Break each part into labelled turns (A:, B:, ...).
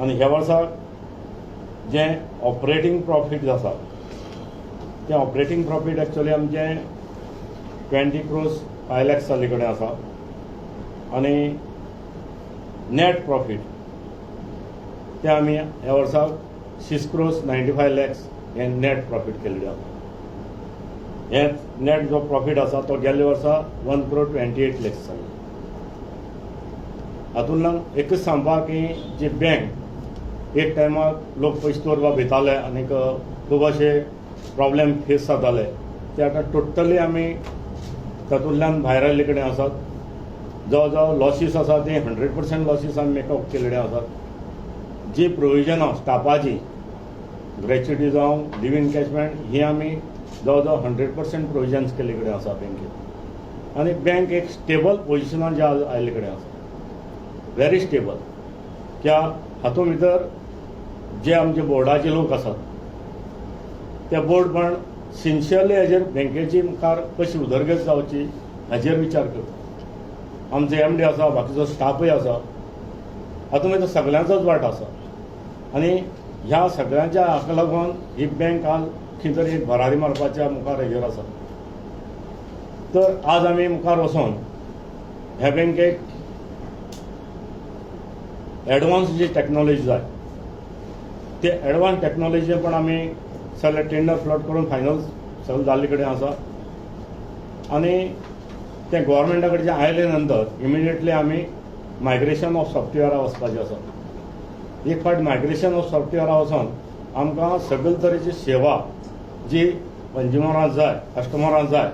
A: आनी ह्या वर्साक जें ऑपरेटींग प्रॉफीट आसा, तें ऑपरेटींग प्रॉफीट एक्चुअली आमचें 20 क्रोर्स 5 लॅक्स जाल्ले कडेन आसा आनी नॅट प्रॉफीट तें आमी ह्या वर्साक 6 क्रोर्स 95 लॅक्स हें नॅट प्रॉफीट केल्लें आसा. हें नॅट जो प्रॉफीट आसा तो गेल्ल्या वर्सा 1 क्रोर 28 लॅक्स जाल्लो. हातूंतल्यान एकूच सांगपाक की जी बँक एक टायमार लोक पयशे दवरपाक भिताले आनीक खूब अशे प्रॉब्लेम फेस जाताले, ते आतां टोटली आमी तातूंतल्यान भायर आयिल्ले कडेन आसात. जवळ जवळ लॉसीस आसा ते 100% लॉसीस आमी मेकअप केल्ले आसात. जी प्रोविजनां स्टाफाची, ग्रॅच्युटी जावं, लिव्ह इनकॅशमेंट, ही आमी जवळ जवळ 100% प्रोविजन्स केल्ले कडेन आसा बँकेत आनी बँक एक स्टेबल पोजिशनान जे आयिल्ले कडेन आसा, व्हेरी स्टेबल. त्या हातूंत भितर जे आमचे बोर्डाचे लोक आसात, ते बोर्ड पण सिन्सियरली हाजेर बँकेची मुखार कशी उदरगत जावची हाजेर विचार करता. आमचे एमडी आसा, बाकीचो स्टाफूय आसा, हातूंत भितर सगल्यांचोच वांटो आसा आनी ह्या सगळ्यांच्या हाका लागून ही बँक आज खंय तरी एक भरारी मारपाच्या मुखार हेजेर आसा. तर आज आमी मुखार वचोन ह्या बँकेक एडवान्स जी टॅक्नॉलॉजी जाय, ते एडवान्स टॅक्नॉलॉजी पण आमी सगळे टेंडर फ्लोट करून फायनल सगळें जाल्ले कडेन आसा आनी तें गोवोरमेंटा कडच्यान आयले नंतर इमिडिएटली आमी मायग्रेशन ऑफ सॉफ्टवेअरा वचपाचें आसा. एक फावट मायग्रेशन ऑफ सॉफ्टवेअरा वचोन आमकां सगळे तरेची सेवा जी कंज्युमरांक जाय, कस्टमरांक जाय,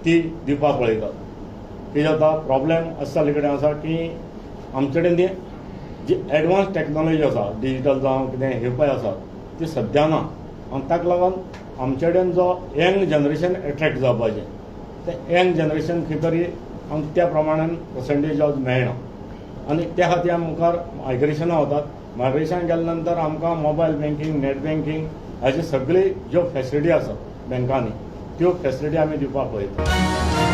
A: ती दिवपाक पळयतात. कितें जाता, प्रॉब्लेम अशें जाल्ले कडेन आसा की आमचे कडेन ती जी एडवान्स टॅक्नॉलॉजी आसा, डिजिटल जावं कितें हे पळय आसा, ती सद्या ना आनी ताका लागून आमचे कडेन जो यंग जनरेशन एट्रॅक्ट जावपाचें, तें यंग जनरेशन खंय तरी आमकां त्या प्रमाणान पर्संटेज आज मेळना आनी त्या खातीर आमी मुखार मायग्रेशनां वतात. मायग्रेशन गेल्या नंतर आमकां मोबायल बँकींग, नॅट बँकींग हाजी सगळी ज्यो फॅसिलिटी आसात बँकांनी, त्यो फॅसिलिटी आमी दिवपाक पळयतात.